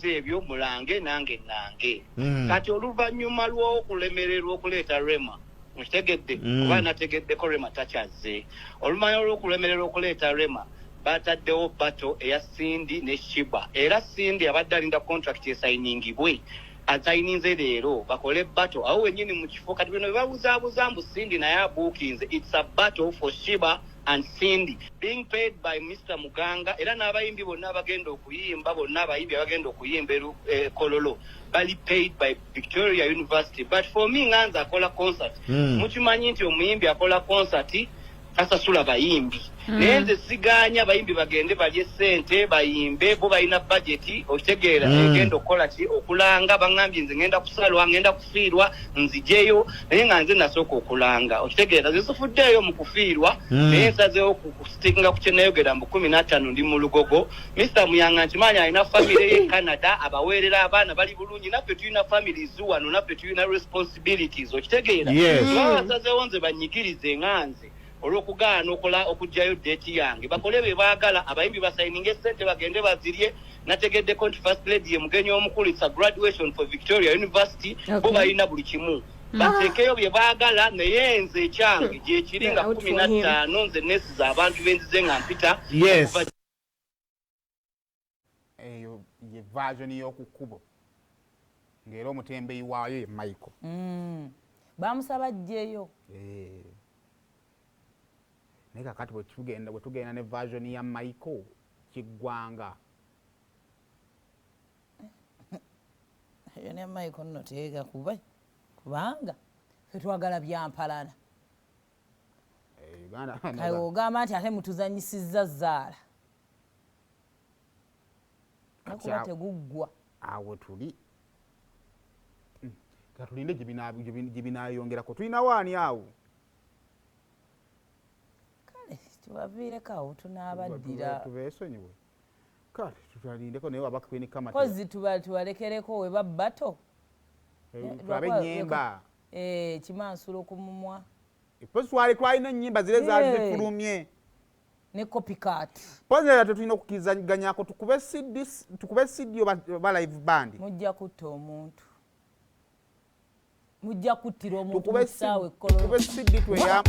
Ebyo mulange nange nange. Kati oluvannyuma lw'okulemererwa okuleeta Rema, mukitegedde? Kuba nategeddeko Rema takyazze. Oluvannyuma lw'okulemererwa okuleeta Rema, bataddewo battle eya Cindy ne Sheebah, era Cindy abadde alinda contract esayiningibwe, asayininze leero bakole battle awo wennyini mu kifo. Kati bino bebabuzaabuza mbu Cindy naye abuukinze, it's a battle for Sheebah and Cindy being paid by Mr Muganga. Era n'abayimbi bonna abagenda okuyimba, bonna abayimbi abagenda okuyimba Kololo bali paid by Victoria University. But for me, nga nze akola concert, mukimanyi nti omuyimbi akola concert tasasula bayimbi, naye nze siganya abayimbi bagende balye sente bayimbe. Bo balina budget, okitegeera? Egenda okukola ki? Okulanga. Baŋŋambye nze ngenda kusalwa, ngenda kufiirwa, nzijeyo, naye nga nze nasooka okulanga, okitegeera? Nze sifuddeeyo mu kufiirwa, naye nsazeewo kustickinga ku kyenayogera mu 15 ndi mu Lugogo. Mr Muyanga nkimanyi alina famire ye Canada, abaweerera, abaana bali bulungi. Naffe tulina families wano, naffe tulina responsibilities, okitegeera? Yes. Baba basazeewo nze banyigirize nga nze olw'okugaana okola okuggyayo date yange, bakole bye baagala. Abayimbi basayininga esente bagende bazirye. Nategeddeko nti First Lady ye mugenyi omukulu. It's a graduation for Victoria University. Bo balina buli kimu, bateekeyo bye baagala, naye nze ekyange gyekiri nga Out kumi for na him. ttaano. Nze neesiza abantu benzize nga mpita okuva Eyo ye version y'oku kkubo, ng'era omutembeyi waayo ye Michael. Bamusaba ajjeyo. Eh. Naye kakati bwe tugenda ne version ya Michael kiggwanga. Eyo ne Michael nno teega kuba kubanga fe twagala byampalana. Eh, Uganda. Kale ogamba nti ate mutuzanyisizza zaala. Kati Nakuba teguggwa. Awo tuli. Katulinde gye binayongerako. Tulinawo ani awo? Kale tubaviireko awo, tunaabaddira. Tubeesonyiwe, kale tutalindeko, naye waba Queen Kama. Kozi tubalekereko weba bato. Tulabe ennyimba. Eh, kimansulo ku mumwa. Pozi twali twalina ennyimba zire zaali zifulumye. Ne copycat. Pozi era tetulina okukkirizaganyako tukube CD, tukube CD oba live band. Mujja kutta omuntu, mujja kuttira omuntu Tukube mu kisaawe ekkololo. Tukube CD tweya.